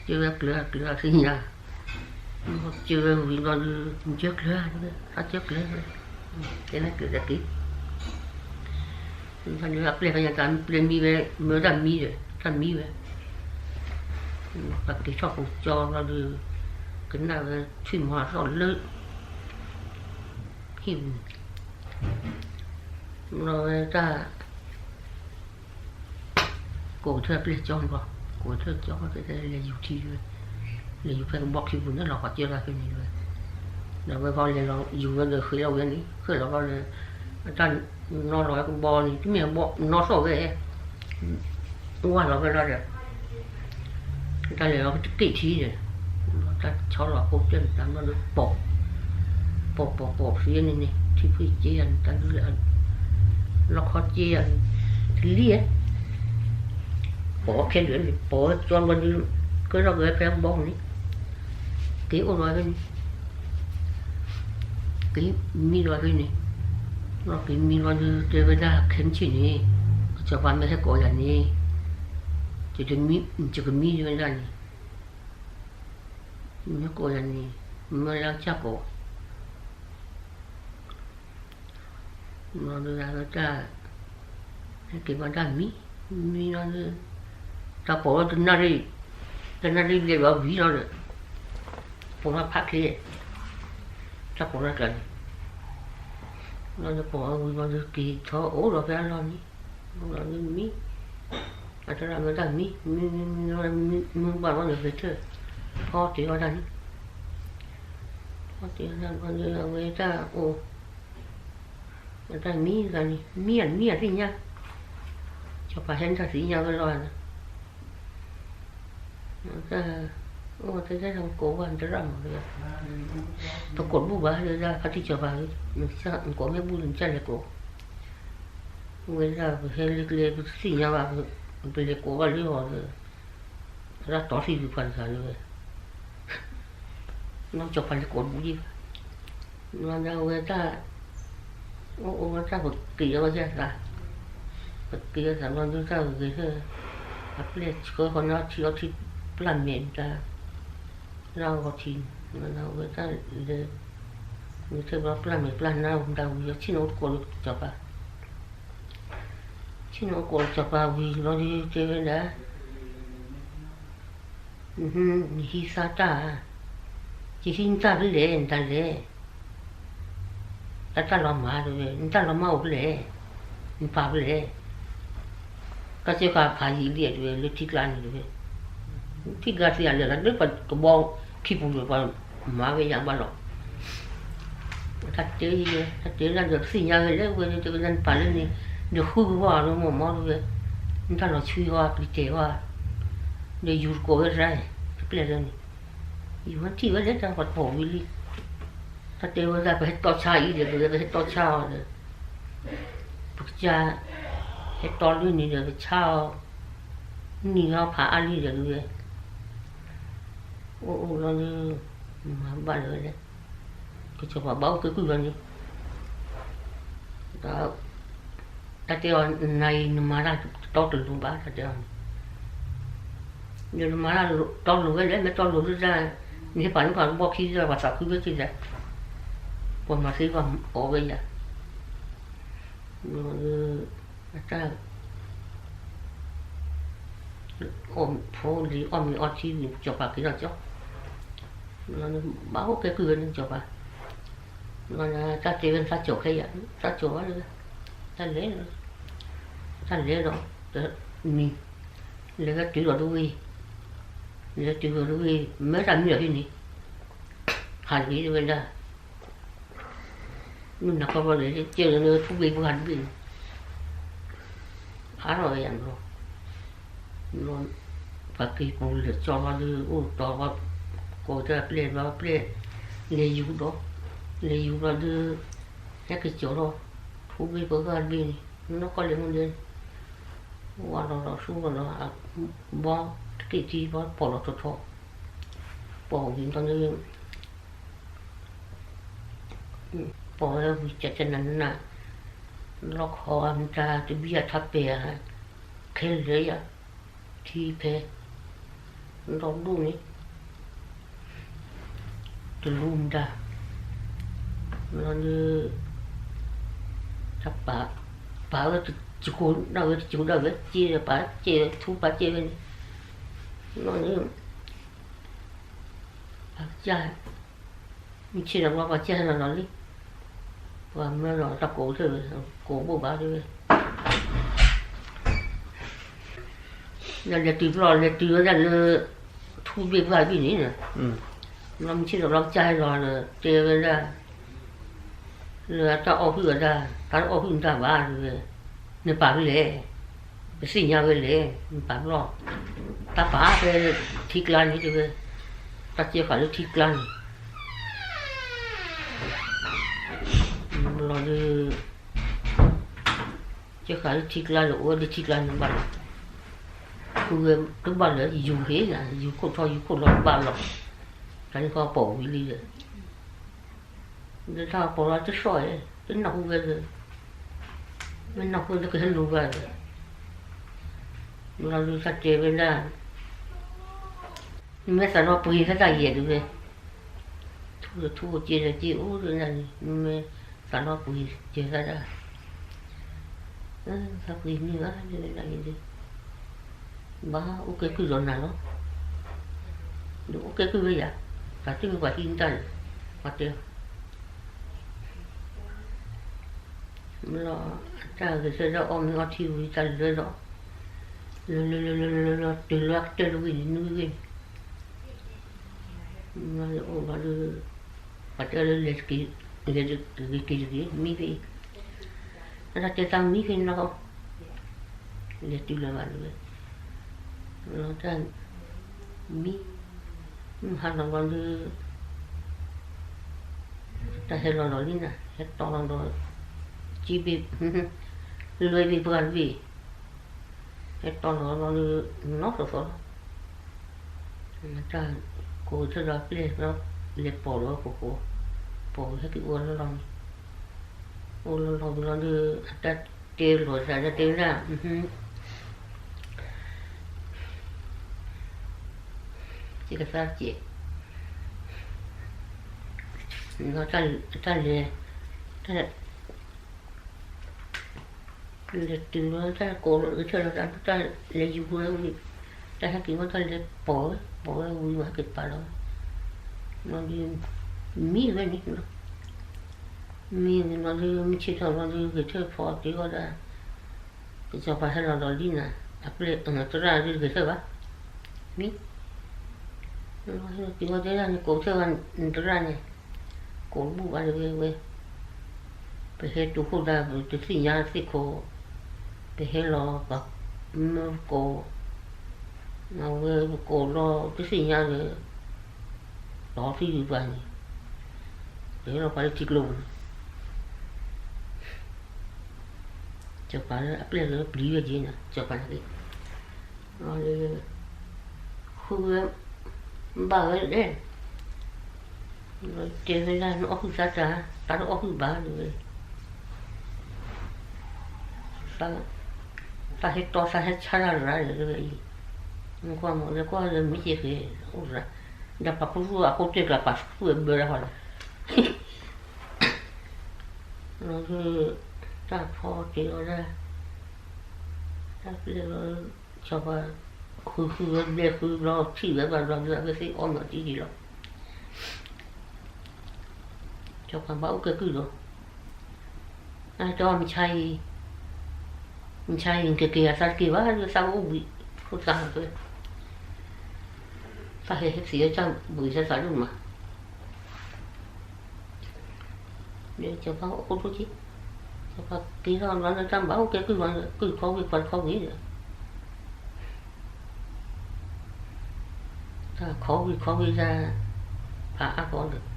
ကၢဝဲကျၢၤကျၢၤသ့ၣ်ညါ ကၢဝဲဝံၤဘျီဒီး ကၢကျၢၤတဝဲ, သးကၢကျၢၤတဝဲ, ကဲန့ၣ်ကျၢၤတက့ၢ်, ဘျီဒီးအပျဲၢ်ဖဲညါတၢ်ပျဲၢ်မံဝဲ, မၢတၢ်မံဒီး တၢ်မံဝဲ, ပှၤက့ၤထီၣ်ကိးကၠီဘျီဒီး ကနၣ်ဝဲထွံၣ်မီၤအသီၣ်လၢ ဟံၣ်ပူၤန့ၣ်, ဘျီဝဲတၢ် ကိးကထၢၣ်ပျဲၢ်ကၠီဘျီ, ကိးကထၢၣ်ကၠီဘျီ တဲလဲၤယူၤထံဝဲ, လဲၤယူၤဖဲကဘီခံပူၤန့ၣ် လီၤပှၤကၢလီၤဖဲန့ၣ်ဝဲ, ဒီးဝဲဃီလဲၤလီၤယူၤဝဲဒီးဃ့လီၤဝဲန့ၣ် ဃ့လီၤဘျီဒီး အတၢ်နီလီၤဝဲကဘီန့ၣ် တမ့ၢ်ဘီနီၢ်သီၣ်ဝဲ ဝါလီၤဝဲလီၤဒီး တၢ်လဲၤလီၤကတက့ၢ်ထံဒီး တၢ်ဆီလီၤအဃိ ပျဲၢ်န့ၣ် တၢ်မၢဒီးပိာ်, ပိာ်ပိာ်ပိာ်သံန့ၣ်န့ၣ် ထံဖှံက့ယၤန့ၣ် တၢ်ဒုးလၢ လီခီက့ယၤန့ၣ် တလံၣ်ဧါ, ပိာ်ခဲလၢာ်န့ၣ် ပိာ်ဝဲကၠီဘျီဒီး ကဲထီၣ်က့ၤဝဲဖဲဘီန့ၣ် က့ၤအိၣ်လီၤဖဲန့ၣ် က့ၤမံလီၤဖဲန့ၣ်, က့ၤမံလီၤဒီး တဲဝဲဒၣ်ခဲမုၢ်ဆ့ၣ်န့ၣ် ကစီၤပၤမ့ၢ်ဟဲကိးယၤန့ၣ် ယကမံဝဲဒၣ်န့ၣ်, မ့ၢ်ကိးယၤန့ၣ် မၢလၢကစၢ်ကိး, ဘျီဒီးတၢ် ဟဲက့ၤဘၣ်တၢ်မံ, မံလီၤဒီး တၢ်ပိာ်လီၤတနၣ်ရံၣ်, တနၣ်ရံၣ်ဘျဲၣ်ဘျီဝံၤလီၤဒီး ပိာ်လီၤဖးချ့, တၢ်ပိာ်လီၤကျါန့ၣ်, ဘျီဒီးပိာ်အီၤဝံၤဘျီဒီး က့ၤထီၣ်အိၣ်လီၤဖဲအလီၢ်န့ၣ်, အိၣ်လီၤဒီးမံ, အတရၣ်မ့ၢ်တၢ်မံ, မံမံမံ မံဘၣ်ဘျီဒီး ဂဲၤထၢၣ် ဖီတ့ၢ်ဝဲဒၣ်န့ၣ်, ဖီတ့ၢ်ဝဲဒၣ်ဘျီဒီး အဝဲတၢ်အိၣ် အတၢ်မံတဂၤန့ၣ် မံအမံအသ့ၣ်ညါ, စီၤပၤဟဲန့ၣ်တၢ်သ့ၣ်ညါဝဲလီၤ, အိၣ်တဲတဲကိးဝဲတရၣ်မး, ပကိးတဘူၣ်ဘၣ် တဲဒၣ်ဖါတံၢ်စီၤပၤ, နကိးမ့ၢ်ဘူၣ်န့ၣ် နကလဲၤကိး, ဝဲဒၣ်ပဟဲလၢကျဲ ပတသ့ၣ်ညါဘၣ်, ပလဲၤကိးဘၣ်လၢအီၤဒီး အတၢ်တီသံၣ်ဒုးပှၤတဂၤလၢ နီၢ်ကီၢ်ပှၤလဲၤကိးတဘူၣ်ဒံးဘၣ်, ဘျီဒီးအဝဲတၢ် အိၣ်အိၣ်ဝဲတၢ်ပက့ၤအီၣ်ယဲၢ်သး, ပက့ၤအီၣ်သးဘျီဒုးတၢ်ဂ့ၤဂ့ၤဟဲ, အပျဲၢ်ဆှၢဃီနီၢ်ထံအီထံပျၢ်မဲာ်တၢ်, လၢအဂီၤထံန့ၣ် ဝဲတၢ်လဲၤ, ဂ့ၤထၢၣ်ဘျီပျၢ်မဲာ်ပျၢ်နါဝံၤတၢ်ဝံၤ ဆ့ၣ်နီၤအိၣ်တကိးလၢစီၤပၤ, ဆ့ၣ်နီၤအိၣ်တကိးလၢစီၤပၤဝံၤဘျီဒုးတဲဝဲဒၣ် နဟံးသါတၢ်ဧါ, ယဟံးနတၢ်ဖဲလဲၣ် နတၢ်လဲၣ်, တၢ်တၢ်လီၤမၢ်တဲဝဲ နတၢ်လီၤမၢ်အိၣ်ဖဲလဲၣ်, နပာ်ဖဲလဲၣ်, တၢ်စၢဃာ်ဖးယံာ်လံတဲဝဲ လၢထံကျါန့ၣ်တဲဝဲ, ထံကျါသ့ၣ်အလဲၤလီၤလၢပကဘီခံပူၤဒီး ပှၤမၤဝဲယၤဘၣ်လီၤ တၢ်တဲ, တၢ်တဲဒၣ်ဒီးသ့ၣ်ညါဝဲလၢဝဲတဲဝဲဒၣ်နပာ်လၢန့ၣ်, ဒီးဃုကဝီၤလၢမိၢ်မီၢ်တဲဝဲ, နတၢ်လီၤဆှံဝဲ ပျံၤတဲာ်ဝဲ, ဒီးယူၤတကိးဝဲရၢ်, တပျဲၢ်လၢန့ၣ်, ယူၤမ့ၢ်ထံၣ်ဝဲလၢတၢ်ပှၤတပိာ်ဝံၤလံ, တၢ်တဲဝဲဒၣ်ပဟဲတီဆါအံၤဒီး ပဝဲပဟဲတီဆါအီၤဒီး ပကစၢ် ဟဲတီလၢန့ၣ်ဒီး ပဆါအီၤ, နံၤလီၤဖးအါလံဒီးဝဲ, အိၣ်အိၣ်လီၤလၢ မၤဘၣ်လၢၤဝဲလဲၣ်, ကစီၤပၤဘၣ်အိၣ်က့ၤကွံာ်လီၤန့ၣ်, ဒီး တၢ်တဲအီၤ နၤအံၤနမၤတၢ်တီတလိၤဘၣ် တၢ်တဲအီၤန့ၣ်, နမၤတၢ်တီလိၤဝဲလဲၣ်, မ့ၢ်တီလိၤဒုးတၢ်, နဟ့ၣ်ပှၤန့ၢ်ပှၤကဘီခံဒုး ပှၤသးခုဝဲက့ၤဒီး, ပှၤမၤသ့ပှၤအီၣ်ဝဲယၤ, အတၢ် အီၣ်ဖိလံၤအီၣ်မ့ၤအီထံဝံၤ ကစီၤပၤက့ၤထီၣ်ကၠီ, ဘၣ်အိၣ်ကဲကုၢ်ဝဲန့ၣ်ကစီၤပၤ, တၢ်တဲဝဲန့ၣ် တၢ်ကၠီၤခဲယၤ, တၢ်ကၠီၤဘၣ်လၢ, တၢ်လဲၤ, တၢ်လဲၤဒီး, မံၤ, လဲၤဝဲတုၤလီၤတဝ့ၢ်, လဲၤတုၤလီၤတဝ့ၢ် မ့ၢ်တၢ်မံလီၤဟံၣ်န့ၣ်, ဟးတဂ့ၤဝဲဒၣ် မုၢ်နၤခီဘျီန့ၣ် ကဲလၢထူဘ့ၣ်ပှၢ်တဘ့ၣ်န့ၣ်, ဖးထီၣ်ဝဲယၤဘျီ, ဘျီ, ပှၤက့ၤပူၤလဲၤကၠီဘျီဒုး အိၣ်တီဘျီ, ကိးတၢ်ပျဲၢ်ဘျီပျဲၢ်, လဲၤယူၤဒီး, လဲၤယူၤဘျီဒုး, ဟဲက့ၤကၠီလီၤ, ထူဘ့ၣ်ပှၢ်ဂၤတဘ့ၣ်န့ၣ် နီၢ်ကီၢ်လဲၤမူဒဲ, ဝါလီၤလီၤဆူလီၤလီၤ, ဘီ, တက့ၢ်ထံဘီပိာ်လီၤထီထီ, ပိာ်ဝံၤဘျီဒုး ပိာ်ဝဲဝံၤကကနန, လီခီမတၤတဘံၣ်အထးပဲာ်ဧါ, ခဲလၢာ်ယၤ, ထံဖဲ, ဒီဒူၣ်န့ၣ်, တလူမတၤ, လီၤဒုး, တၢ်ပာ်, ပာ်ဝဲတကိးဒၣ်ဝဲတကိးဒၣ်ဝဲ ကဲဒီးပာ်ကဲထူပာ်ကဲဝဲန့ၣ်, လီၤဒုး ပာ်ကစၢ်, မုၢ်ဆ့ၣ်ဒီးဘျီပှၤကစၢ်ဟဲလီၤလီၤလံ, ပှၤမၢလီၤတၢ်ကိးသ့ၣ်ဝဲ, ကိးဘိၣ်ဘၣ်သ့ၣ်ဝဲ, ဒီးလဲၤတုၤဘျီ လဲၤတုၤဝဲဒၣ်လၢ ထူဘ့ၣ်ပှၢ်ဘ့ၣ်န့ၣ်, ဘျီမုၢ်ဆ့ၣ်ဒီးဘျီကစၢ်ဟဲလီၤဒီး တဲဝဲဒၣ် လၢတၢ်အီၣ်ဟုၣ်အတၢ်, တၢ်အီၣ်ဟုၣ်နတၢ်ဘၣ်တဲဝဲ, နပာ်ဖဲလဲၣ်, ပသ့ၣ်ညါဝဲလဲၣ်, နပာ်ဘျီ, တၢ်ပာ်ဖဲထံကျါန့ၣ်တဲဝဲ, တၢ်ကဲဃာ်လၢထံကျါန့ၣ်, ဘျီဒီး ကဲဃာ်လၢထံကျါန့ၣ် အိၣ်ဝဲလၢထံကျါန့ၣ်ဘၣ်လီၤ, ဃုဝဲတဘၣ်လၢယူၤဟ့ၣ်နၤ ယူၤခိၣ်ထီယူၤခိၣ်လီၤတဘၣ်လီၤ, တၢ်န့ၣ်ဃီပိာ်ဝံၤလံဒီး ဒီးတၢ်ပိာ်လီၤတသီၣ်ဧၢ, တနၢ်ဟူဝဲဒီး, မ့ၢ်နၢ်ဟူလၢကဟဲလိၤဘၣ်ဒီး, ဘျီဒုးတၢ်တဲဝဲဒၣ်, နမ့ၢ်သးလီၤပှ့ၤဖဲတၢ်ယဲၢ်ဒုးဝဲ, ထူလၢထူအိၣ်ကဲဒီးက့အိၣ်ဒုးနၤန့ၣ် နမ့ၢ်သးလီၤပှ့ၤကဲသးဒၣ်, သးပှ့ၤမ့ၢ်ဘၣ်ဒုးဝဲဒၣ်အံၤဒုး ဘၣ်အိၣ်ကဲကုၢ်ဒီးနၤလီၤ, ဒီးအိၣ်ကဲကုၢ်ဝဲယၤ, တၢ်တမ့ၢ်ပှၤဟံးနတၢ်န့ၣ်, ပှၤတဲ, ဘျီ, တၢ်ဂဲၤဆၢထၢၣ်အီၣ်မ့ၤအီထံဝံၤတၢ်လၢလီၤ, လၢလၢလၢလၢလၢလၢ တုၤလၢအကတၢၢ်တဝံၤန့ၣ် နွံဝ့ၢ်န့ၣ်, ဘျီအိၣ်ဘျီဒီး, ပှၤတဲလၢလဲၤတက့ၤ, လဲၤတက့ၤတဂ့ၤ မံဖဲအံၤ, အတၢ်တဲသးမံဖဲန့ၣ်လီၤ, လဲၤတုၤလၢၤဘၣ်လၢၤဝဲ, လီၤတၢ်, မံ, မုၢ်ဟါလီၤဘျီဒီး, တၢ်ဟဲလီၤလီၤလံနၤ ဟဲတီလီၤဒီး, က့ဘ့ၣ်, လွဲဘ့ၣ်ပှၢ်တဘ့ၣ်, ဟဲတီလီၤဘျီဒီး, နီၢ်သိးသိးလီၤ, တၢ်ကိးဆၢဒီးပျဲၢ်, လဲၤပိာ်လီၤကိးကိး, ပိာ်ဝဲဟဲက့ၤအိၣ်လီၤလီၤန့ၣ်, အိၣ်လီၤလီၤဝံၤလီၤဒီး အတၢ်တဲလိာ်သးတၢ်တဲဝဲဒၣ်, ကသးကဲး, တၢ်လဲၤ, လဲၤတုၤလီၤတၢ်ကိးလီၤကထၢၣ်လီၤတၢ်လဲၤယူၤဝဲဝံၤ, တၢ်ဟဲက့ၤဝဲတၢ်လဲၤပိာ်ဝဲ ပိာ်ဝဲဝံၤဝဲဟဲက့ၤပာ်လီၤ, ဘျီဒီး, မံဝဲန့ၣ်, မံဝဲဘျီဒီး မုၢ်ဆ့ၣ်ထီၣ်ဘျီဒီး ဂဲၤထၢၣ်ဖီတ့ၢ်ဝဲဒၣ်, ကစီၤပၤဟဲလီၤဒီးလံနၤ, အပျဲၢ်သရၣ်ဒုးဂဲၤထၢၣ်ဘၣ်, မံ က့ၤဝဲတဲဒၣ်န့ၣ် ကိးထၢၣ်ဝဲနသရၣ်န့ၣ်, ကိးဘူၣ်ဘၣ်လၢဝဲဝဲ, ပဟဲတုၤဃိၣ်ဒၣ် ပတသ့ၣ်ညါသ့ၣ်ခိၣ်, ပဟဲလီၤပှၤမၢပကိး, အဝဲပကိးလီၤတသ့ၣ်ညါဒီး, တီထံယုာ်ပှၤန့ၣ်, ပဟဲလီၤပှၤလၢထံကျိပူၤန့ၣ် စီၤပၤလၢအပျဲၢ်လၢပျံၤဝဲက့ၤန့ၣ် စီၤပၤန့ၣ်, ဃုဝဲ, ဘၣ်ဝဲလဲၣ်, တဲဝဲဒၣ်နအီၣ်ဟုၣ်သးတၢ်, တၢ်တအီၣ်ဟုၣ်ဘၣ်ဒၣ်ဝဲ, သ သးဟဲတီသးဟဲဆါတၢ်ရၤဒီးအံၤ, နကွၢ်မ့ၢ်လၢကွၢ်လၢမ့ၢ်က့ၤဃ့အိၣ်ရၤ, ဒီးပာ်ခူသူၣ်အဃိတ့ၢ်ကျါပာ်ခူသူၣ်အဘၢတၢ်ဃီလီၤ. လီၤဒုး, တၢ်ဖီတ့ၢ်လီၤဒၣ်, တၢ်ပျဲလီၤ, စီၤပၤ, ဃုဃုဝဲဘျဲၣ်ဃုဘျီထံၣ်ဝဲဘၣ်ဘျီဒုး အဝဲသ့ၣ်အီၣ်မ့ၤတံၢ်ဒံးလီၤ. စီၤပၤဘၣ်အိၣ်ကဲကုၢ်ဒီး, အတမဆါအံၤ, မဆါအံၤ နကက့ၤအသးတက့ၤဘၣ် သးကအိၣ်ဘှံး, ဖိသၣ်, သးဟဲဟဲသ့ၣ်ဝဲတၢ်ဘှံးသးသးဒိၣ်မး, ဒီးစီၤပၤအိၣ်ခိၣ်ဒိၣ်က့, စီၤပၤက့ၤထီၣ်ဘျီလၢတၢ်ဘၣ်အိၣ်ကဲကုၢ်မး, ကုၢ်ခီဝံၤခီတခီဝံၤဒီး တၢ်ခီဝံၤခီဝံၤတၢ်, ဖးအါကီးဒီး,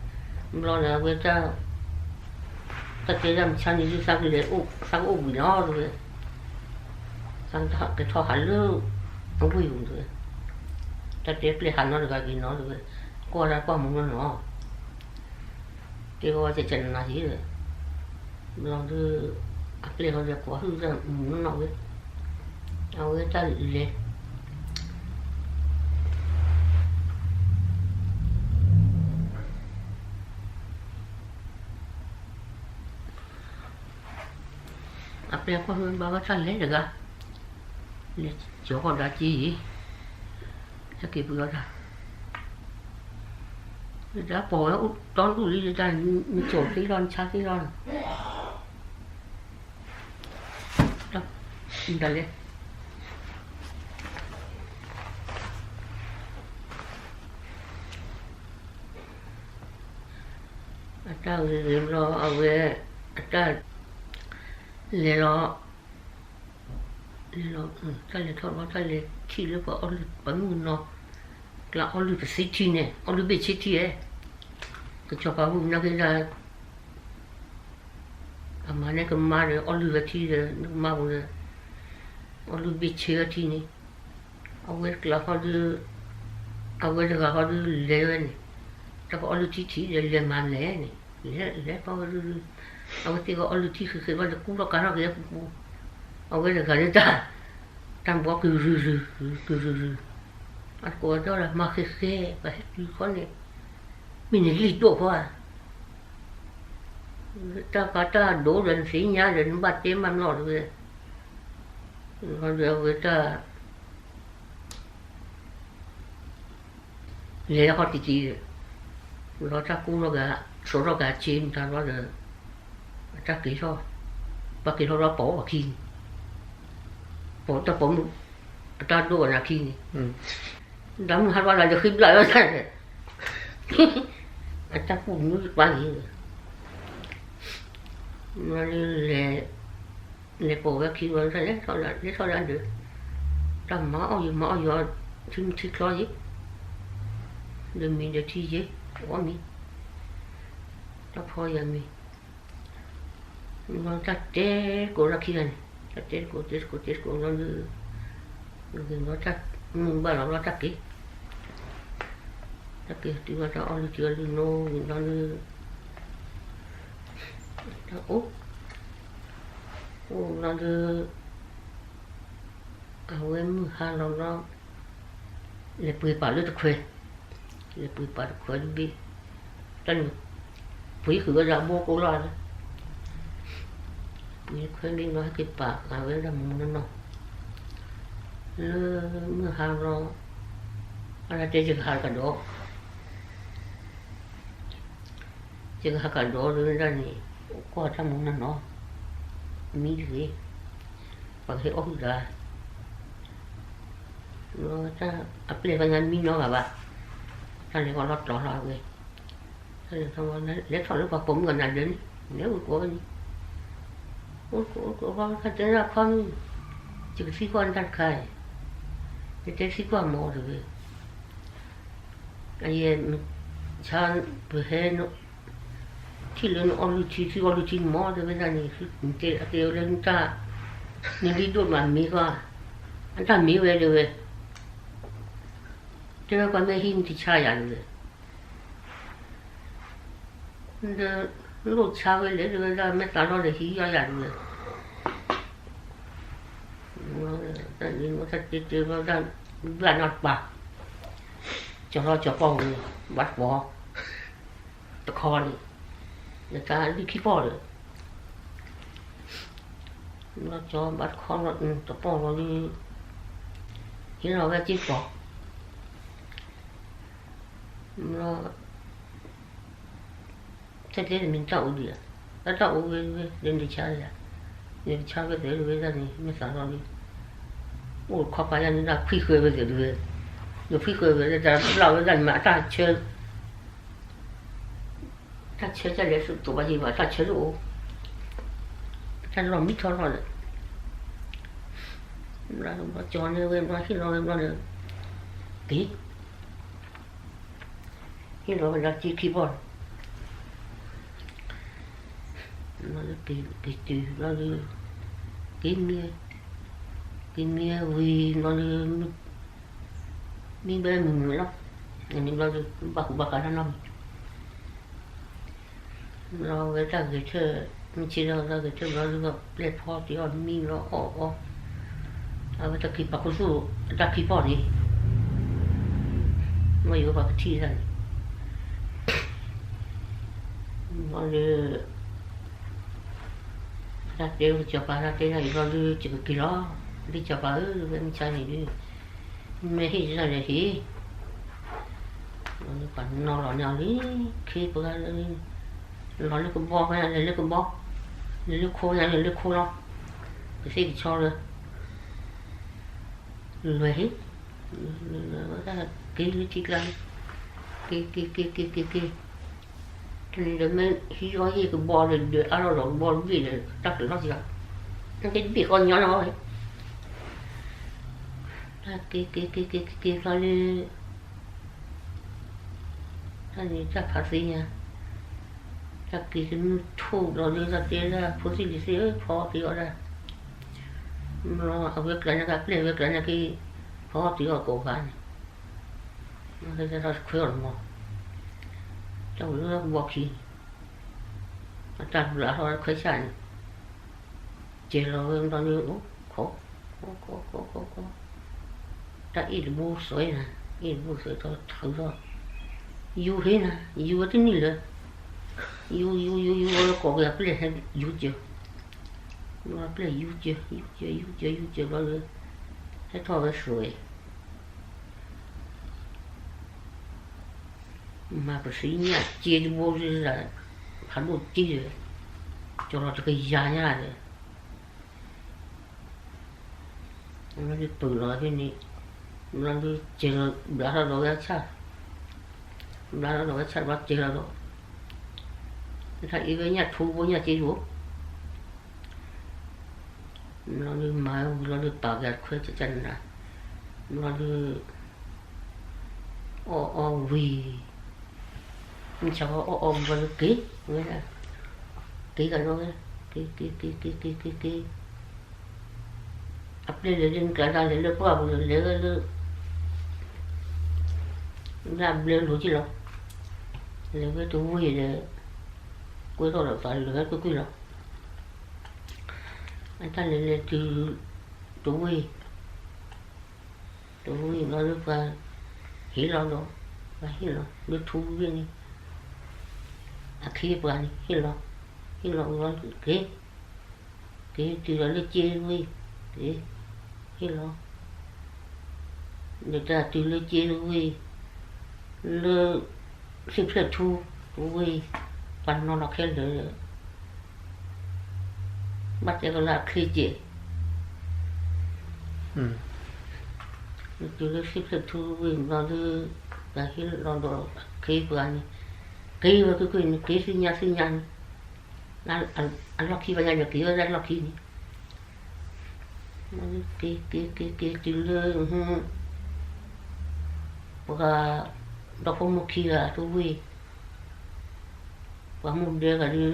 ဘျီဒီးအဝဲတၢ်, တၢ်တဲဒၣ်မဆါန့ၣ်ဒုး သးကလဲၤအိၣ် သးကအိၣ်ဘှံးနီၤတဝဲ, သးကထီၣ်ဟးလၢ, အဝ့ၢ်ပူၤတဝဲ, တၢ်တဲပျဲဟးနီတဂၤက့ၤနီတဝဲ, ကွၢ်ဒၣ်ကွၢ်မူနီၢ်နီၢ် တဲဝဲတကနၤက့ၤဒီး, ဘျီဒီး, အပျဲၢ်ဃီဒီးကွၢ်ဟုၣ်တၢ်မူနီၢ်နီၢ်ဝဲ, အဝဲတၢ်လဲၤ အပျဲၢ်ကွၢ်ဟုၣ်ဘၣ်ဝဲတၢ်လဲၤတဂၤ, လဲၤကၠီၤဃီၤဒၣ်က့ၤအံၤ, ဟဲက့ၤပှ့ၤအီၣ်တၢ်, ဒီးပိာ်ဝဲတီဒူၣ်လံဒၣ်, နကၠီၤသ့လီၤ နဆါသ့လီၤ, ဒ်လဲၣ် အတၢ်ဂ့ၤဂ့ၤဘျီအဝဲ, အတၢ်, လဲၤလီၤ, လဲၤလီၤ, တၢ်လဲၤထီၣ်ဘျီ တၢ်လဲၤထံၣ်လၢပှၤအီၣ်လုၢ်ပှၤမုၣ်ကနီၤ, ကျါအီၣ်လုၢ်ပသံထံန့ၣ် အီၣ်လုၢ်ဘ့ၣ်ဆ့ထံဧဲ, ကစီၤပၤဟူနၢ်က့ၤဒၣ် အမၤန့ၢ်ကမါဒီး အီၣ်လုၢ်ဝဲထံဒီး နကမါပူၤဒီး, အီၣ်လုၢ်ဘ့ၣ်ဆ့ဝဲထံန့ၣ်, အဝဲတကျါဃီဒီး, အဝဲတဂၤဃီဒီးလဲၤဝဲန့ၣ်, တၢ်ကအီၣ်လုၢ်ထံထံဒီးလဲၤမၤလဲၣ်န့ၣ်, လဲၤလဲၤပှၤဝဲဒုး, အဝဲသ့ၣ်ကအီၣ်လုၢ်ထံဃ့ဃ့ဘၣ်ဒီးကူထီၣ်ကၤထီၣ်က့ၤအပူၤပူၤ, အဝဲတဂၤဒီးတၢ်, တၢ်ဘီကုၤရုၤရုၤ, ကုၤရုၤရုၤ, အကိးဝဲဒၣ်လၢမၤဃ့ဃ့ ပှၤဟဲတုၤဃီန့ၣ်, မ့ၢ်န့ၣ်လံၣ်ဒိၣ်ဃီဧါ တၢ်ဖးတၢ်ဒိၣ်ဒီးနသ့ၣ်ညါဒီးနဘၣ်တဲမးနီၢ်တဝဲ, ဒီးအဝဲတၢ်, လဲၤဃီတံၢ်တံၢ်ဒီး, လီၤတၢ်ကူထီၣ်ကၤ, စိာ်ထီၣ်ကၤဆ့မတၤလီၤဒီး, အတၢ်က့ၤထီၣ်, ပှၤက့ၤထီၣ်ဒီးပိာ်အခံန့ၣ်, ပိာ်တၢ်ပိာ်မုၣ်, အတၢ်ဒိၣ်အနၢ်ခံန့ၣ်, ဒီးမုၢ်ဟါဘၣ်လၢယဃ့ဘျၣ်ဝဲဒၣ်ဒီး အတၢ်ကူၣ်မုၣ်ပှၤဂ့ၤ, လဲၤပိာ်ဝဲခံဝဲလဲၤထီၣ်ဒၣ်ဒီး, တၢ်မၤအီၣ်ယံၤမၤအီၣ်ယံၤ, ထံမုၢ်ထံချီယံၤ, ဒီးမ့ၤဒီးထံယံၤ, အီၣ်မ့ၤ, တၢ်ဖီယၤမ့ၤ, တၢ်တဲကိးလၢခံဂၤန့ၣ်, တၢ်တဲကိးတဲကိးတဲကိးလီၤဒီး, မုၢ်ဘၣ်လီၤဘျီတၢ်က့ၤ, တၢ်က့ၤတုၤဘၣ်တၢ်အီၣ်လုၢ်ထံအီၣ်လုၢ်နိဝံၤဘျီဒီး, တၢ်အိၣ်, အိၣ်ဘျီဒီး, အဝဲမုၢ်ဟါလီၤဘျီ, လဲၤပှ့ၤပာ်လၢတခွဲ, လဲၤပှ့ၤပာ်တခွဲတဘ့ၣ်, တၢ်န့ၣ်, ပှ့ၤဃုာ်ဝဲဒၣ်အဘိကိးလီၤဒီး, ပှ့ၤခွဲဘ့ၣ်ဘျီ ဟဲက့ၤပာ်ဃာ်ဝဲဒၣ်မူနီၢ်နီၢ်, လၢမုၢ်ဟါလီၤ, အဝဲတဲယကဟးကဒီး ယကဟးကဒီးလၢဒၣ်န့ၣ်, ကွၢ်တၢ်မူနီၢ်နီၢ်, မံတဂ့ၤ, ပှၤကဟဲအီၣ်ဟုၣ်တၢ်, တၢ်အပျဲၢ်ဖဲညါမံနီတဂၤဘၣ်, တၢ်လဲၤဃီလီၤတီၤလီၤအဝဲ, တၢ်လဲၤထီၣ်ဝဲ, လဲၤထီၣ်လၢပှၤပိာ်မုၣ်အနၢ်ဒၢးန့ၣ်, လဲၤအိၣ်ကိးဝဲန့ၣ်, အိၣ်ကိးအိၣ်ကိး တၢ်တဲဒၣ်ခီမုၢ်, ယကသံကွၢ်နတၢ်တခါအံၤ, ယတဲသံကွၢ်မ့ၢ်တဂ့ၤ အယဲၢ်, ဆါ, ပဟဲ, ထံၣ်လၢနအီၣ်လုၢ်ထံ သုအီၣ်လုၢ်ထံန့ၣ်မ့ၢ်တဝဲဒၣ်န့ၣ်, တဲအကဲဝဲလၢနတၢ်, နလံဒိၣ်မးမ့ၢ်ကွၢ်, အတၢ်မ့ၢ်ဝဲတဲဝဲ, တဲဝဲပှၤမ့ၢ်ဟံးန့ၢ်တဆါယၤတဝဲ ဒီး, လိၣ်ဆါဝဲလဲၣ်တဝဲဒၣ် မ့ၢ်သးလီၤဒီးဟံးယီၤယၤတဝဲ, တၢ်တ့တ့ဘျီ ဘျၣ်နီတပၤ, ကၠီထီၣ်ကၠီပီၣ်ဝဲ, ဘၣ်တပီၣ်, တခီန့ၣ်, ယတၢ်လံၢ်ခံပီၣ်ဒီး, ဘျီကၠီဘၣ်တခီလီၤ, တပီၣ်လီၤဒီး, ဟ့ၣ်လီၤဝဲက့ၤပီၣ်, ဘျီ ထဲတဲတမံၤတၢ်အိၣ်ဒံးဧါ, တၢ်တၢ်အိၣ်ဝဲဝဲ ဒီးန့ၣ်ဆါယၤ, န့ၣ်ကဆါဝဲသ့ၣ်ဝဲဒၣ်န့ၣ် မ့ၢ်သးလီၤလံ, အိၣ်တခီပၤယၤန့ၣ် တၢ်ဖှံဃၢၤဝဲသ့ၣ်တဝဲ, နဖှံဃၢၤဝဲလၢတၢ်ဘျၣ်ဝဲဒၣ်န့ၣ်မး အတၢ်ဆၢ တၢ်ဆၢကလဲၤသုးသိးဘၣ်ယံၤဘၣ် တၢ်ဆၢတအိၣ်, တၢ်လီၢ်မံထီၣ်လီၢ်န့ၣ်, ဘျီကၠီန့ၣ်ဝဲဘျီဟ့ၣ်လီၤဝဲဘျီန့ၣ်, က့ၤ ဟ့ၣ်လီၤဝဲဒၣ်က့ၤခံပီၣ်န့ၣ်, ဘျီက့ၤတုၤဘျီဒီး, က့ၤမံ, က့ၤမံဝံၤဘျီဒီး, မံဘၣ်မုာ်မုာ်လီၤ, န့ၣ်ဘျီဒီး ဘၣ်ဃူဘၣ်ဃးတၢ်နီတမံၤ ဘျီဝဲတၢ်ဂဲၤဆၢ, မ့ၢ်ဆ့ဒီးတၢ်ဂဲၤဆၢဘျီဒုး ပျဲၢ်ဖီတ့ၢ်အီၤမံဘျီအီၣ်အီ, အဝဲတၢ်ခံပာ်ခူသူၣ်, တၢ်ခံပီၣ်န့ၣ်, ဘျီယိၤပှၤကထံၣ်တၢ်န့ၣ်, ဘျီဒီး တၢ်တဲဝဲစီၤပၤ တၢ်တဲဒၣ်အံၤဘျီဒုး ယကက့ၤလီၤ, ဒ်စီၤပၤဧၢ ဝဲမုၢ်ဆါန့ၣ်ဒုး, မ့ၢ်ဟ့ၣ်ဒ်လဲၣ်ဟ့ၣ်, ဘျီဒုးပှၤနီၤလီၤန့ၢ်အီၤလံ, ခ့ပှၤလၢ, လီၤလၢကဘီဖဲ လဲၤလၢကဘီ, လဲၤလၢခိဖဲ လဲၤလၢခိလီၤ, ကသ့ၣ်ကဆီလၢ လဲၤဟ့ၣ်, လဲၤဝဲဒၣ်က့ၤလၢထံကျါန့ၣ်, က့ၤက့ၤက့ၤက့ၤက့ၤက့ၤ, တနံၤဒီးမ့ၢ်ဟံးအီၣ်ယ့ၢ်ကဘီဒီး ဒွဲၣ်အါထီၣ်ဒီးကဘီတဘ့ၣ်ဒီး တၢ်ကလီၤစှၤ, တဘ့ၣ်ဃီညီလီၤဝဲ, တၢ်က့ၤက့ၤက့ၤက့ၤက့ၤက့ၤဖျီလၢ တၢ်န့ၣ်တၢ်ဖးသ့ညါ, တၢ်က့ၤကနုာ်ထူၣ်ဘျီဒီး တၢ်တဲဒၣ်ဖိသ့ၣ်လံၤသ့ၣ်ဧၢ ဖီအီၣ်တ့ၢ်အီၣ်ဒၣ်, ဘျီအဝဲကျါညါကပျဲၢ်ဝဲကျါညါက့ၤ, ဖီအီၣ်တ့ၢ်အီၣ်ကိးဂၤန့ၣ်, ဘျီတၢ်ခွဲးအီၤတမီၤ, တၢ်အိၣ်လၢကဘီခံန့ၣ်, အတၢ်ဘျးထီၣ်ခွဲးဆၣ်န့ၣ်, ကဲၤလီၤဝဲဘျီန့ၣ်အိၣ်ခိး, ခိးခိးခိးခိးခိး, တၢ်အ့ၣ်တဘိသွဲနၤ, အ့ၣ်တဘိသွဲထီၣ်ထုးထီၣ်, ယူၤဟ့နၤ, ယူၤဝဲတန့ၢ်လၢၤ, ယူၤယူၤယူၤယူၤဝဲ ကိးက့ၤအပျဲၢ်ဟဲယူၤစၢၤ, ပျဲၢ်ယူၤစၢၤ ယူၤစၢၤ ယူၤစၢၤ ယူၤစၢၤ ယူၤစၢၤဘျီဒီး, ဟဲထီၣ်ဝဲသွဲ မၤပသံညၣ်စ့တဘိလၢ, ဖးဒိၣ်တံၢ်ဒီး, ကၠီလီၤတကယၤညါဒီး, ဘျီဒုးပုာ်လီၤဖဲန့ၣ်, ဘျီဒုးစဲးလီၤဘျးထီၣ်ဒီးဝဲဆၣ်, ဘျးထီၣ်ဒီးဝဲဆၣ်ဘျီစဲးလီၤဒီး, တၢ်အ့ၣ်ဝဲညၣ်ထူဘိညၣ်စ့တဘိ ဘျီဒုးမၤဝံၤလီၤဒုးပာ်က့ၤခွဲးကကနၤ, ဘျီဒုး, အီၣ်အီၣ်ဝံၤ, မုၢ်ဆါအီၣ်အီၣ်ဝံၤဘျီဒုးက့ၤဝဲဒၣ်, က့ၤကဒီးဝဲ, က့ၤက့ၤက့ၤက့ၤက့ၤက့ၤက့ၤ, အပျဲၢ်လဲၤလၢနကျါတၢ်လဲၤလၢပှၢ်ပူၤဒီးလဲၤဝဲလၢ လၢအဘျၢလိၤက့ၤလီၤ, လဲၤဝဲတဝ့ၢ်ဒီး, ကွဲထီၣ်ဒီးသးလဲၤဝဲကွ့ၢ်ကွ့ၢ်လီၤ, အတၢ်လဲၤလဲၤတုၤ, တဝ့ၢ်, တဝ့ၢ်ဘျီလၢပှၤ, ဟ့ၣ်လီၤဒီး, ပှၤဟ့ၣ်လီၤလၢထူဝ့ၢ်န့ၣ်, အခ့အပှၤန့ၣ်ဟ့ၣ်လီၤ, ဟ့ၣ်လီၤဝံၤလီၤက့ၤ က့ၤတုၤလီၤလၢစ့ဝ့ၢ်, က့ၤ, ဟ့ၣ်လီၤ, ဒီးတၢ်တုၤလၢစ့ဝ့ၢ်, လၢ, သ့ၣ်ဖျၢၣ်ထူ, ဝ့ၢ်, ပှၤနီၤလီၤခဲလၢာ်, ဘၣ်တဲကလၢအခ့စဲး တုၤလၢသ့ၣ်ဖျၢၣ်ထူဝ့ၢ်ဘျီဒုး, ပှၤဟ့ၣ်လီၤဒီးအခ့ပှၤန့ၣ်, က့ၤဝဲကွ့ၢ်ကွ့ၢ်န့ၣ် က့ၤသ့ၣ်ညါသ့ၣ်ညါန့ၣ်, အလီၢ်ခံဘၣ်ညါန့ၣ် က့ၤဝဲဒၣ်လီၢ်ခံန့ၣ်, က့ၤက့ၤက့ၤက့ၤတုၤလၢ, ပှၤ, ဒီဖိမိၢ်ခံဂၤတဝ့ၢ် ပှၤမူဒါဂၤဒုး,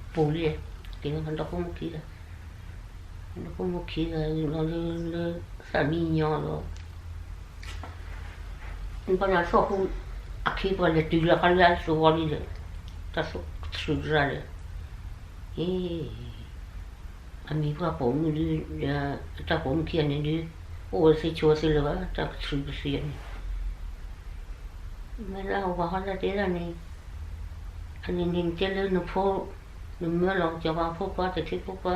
ပူၤလံ, က့ၤလၢဒီဖိမိၢ်ခံဂၤ, ဒီဖိမိၢ်ခံဂၤလီၤလၢ, လၢသၣ်မံညီဒီး, ဘၣ်နၤသီၣ်ဃု, အခ့ပှၤလဲၤတုၤလၢခီလၢအသဝီလံဒီး, တၢ်သၣ်ထုးတရၢ်ဒီး, အ့ၣ်, အမံၤပှၢ်ပိာ်မုၣ်ဒုး, တၢ်ပိာ်မုၣ်ခံဂၤန့ၣ်ဒုး, အိၣ်ဝဲသ့ၣ်ဆိးဝဲသ့ၣ်လၢၤဘၣ် တၢ်ကထုးကသ့န့ၣ်, မ့ၢ်လၢအဝၤဟီဒၣ်တဲဒၣ်န့ၣ်, အန့ၣ်န့ၣ်တဲလၢနဖိ, နမၢလီၤကစီၤပၤဖိခွါ တထံဖိခွါ,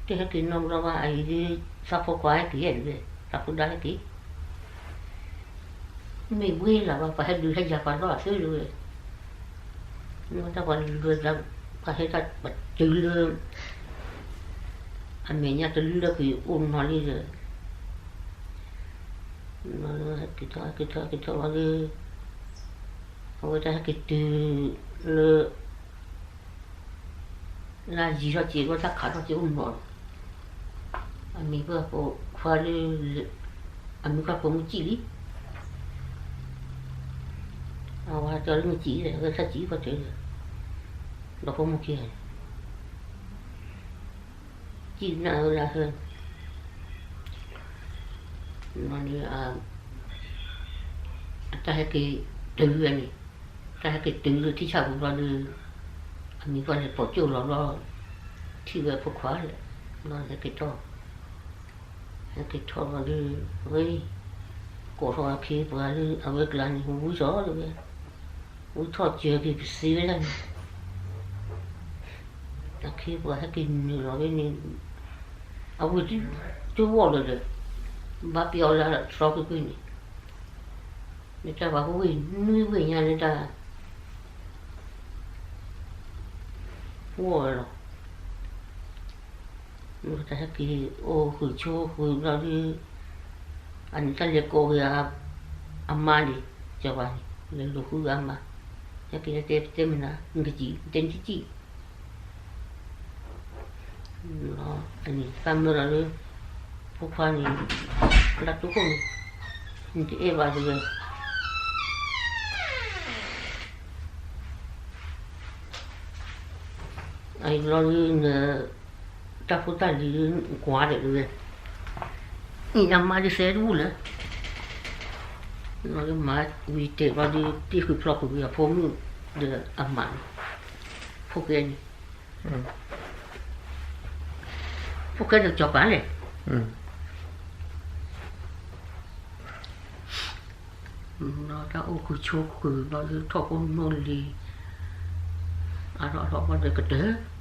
တဟဲက့ၤနီတဘျီဘၣ် အအံၤဒုး, သးဖိခွါဟဲက့ၤယဲၢ်ဒုး, သးဖိဒါဟဲက့ၤ မ့ၢ်ဘှ့လၢၤဘၣ် ပှၤဟဲဒုးဟဲယၤပှၤလီၢ်အသ့ဒုး, မ့ၢ်တၢ်ပှၤလၢ, ပှၤဟဲတၢ်ပတုၤလၢ, အမဲာ်ညါတလၢကွံာ်အိၣ်နီၤလံဒီး, ဟဲက့ၤထီၣ် ဟဲက့ၤထီၣ် ဟဲက့ၤထီၣ်လီၤဒီး, အဝဲတၢ်ဟဲက့ၤတုၤလၢ လၢယံၤထီၣ်က့ၤ ဝဲတၢ်ခးထီၣ်က့ၤအိၣ်နီၤလီၤ, အမံၤပှၢ်ပိာ်ခွါလၢ, အမံၤပှၢ်ပိာ်မုၣ်စံၣ်လံ, အဝဲတဲလၢမုၢ်စံၣ်လံ အဝဲတၢ်စံၣ်ပှၤတဲလၢ, ဒီဖိမိၢ်ခံဂၤန့ၣ် စံၣ်နၢ်အၢလၢဟၢ, န့ၣ်, အတၢ်ဟဲက့ၤတုၤဝဲန့ၣ်, တၢ်ဟဲက့ၤတုၤလၢထံဆၣ်ပူၤဘျီဒီး, အမံၤပှၢ်န့ၣ်ပိာ်ကၠိၣ်လီၤဘျီ, ထံၣ်ဝဲဖိခွါလဲၣ်, ဘျီဟဲက့ၤထီၣ်, ဟဲက့ၤထီၣ်ဘျီဒီး, ဝဲ, ကိးထီၣ်အခ့အပှၤလၢအဝဲကျါန့ၣ် ဝံထီၣ်တဝဲ, ဝံထီၣ်စၢၤက့ၤကသ့ဝဲဒၣ်န့ၣ် အခ့အပှၤဟဲက့ၤနုာ်လီၤဖဲန့ၣ်, အဝဲ, တဝီၢ်လၢၤဒီး, ဘၣ်ပျီလၢအသီကွ့ၢ်ကွ့ၢ်န့ၣ်, မ့ၢ်တၢ်ပှၤကဝ့ၢ်နွံဝ့ၢ်ညါလၢတၢ်, ဝီၢ်လီၤ, တၢ်ဟဲက့ၤအိၣ်ဃုာ်ဆိဃုာ်ဘျီဒီး, အန့ၣ်တၢ်လဲၤကိးက့ၤ, အမါန့ၣ်, ကၠီၤပၤန့ၣ် လဲၤလိာ်ဃုအမါ, ဟဲက့ၤတဲတဲမနၤ နကစံၣ် တဲနကစံၣ် အန့ၣ်တၢ်မၢလီၤလၢ, ဖိခွါန့ၣ်, လၢတိခိၣ်န့ၣ်, နတအဲၣ်ဘၣ်တဂ့ၤ, အအံၤလီၤလၢန, တၢ်ဖိတၢ်လံၤလၢနကွၢ်ဒီးတဂ့ၤ, အံၤအမါဒုးသဲတဘူၣ်လၢ, လီၤလၢမၤဝံၤတဲာ်ဘျီဒီး တ့ၢ်ဃုာ်ဖျီဃုာ်ဝံၤအဖိမုၣ်, ဒီးအမါန့ၣ်, ဖိၣ်ဃဲန့ၣ် ဖိၣ်ဃဲဒီးကၠီၤပၤလဲၣ်, တၢ်အိၣ်ဃုာ်ဆိဃုာ်ဘျီဒီးထီၣ်ဖိနီၣ်လံၤ, အထီၣ်အထီၣ်ဘျီဒီးကတၢၢ်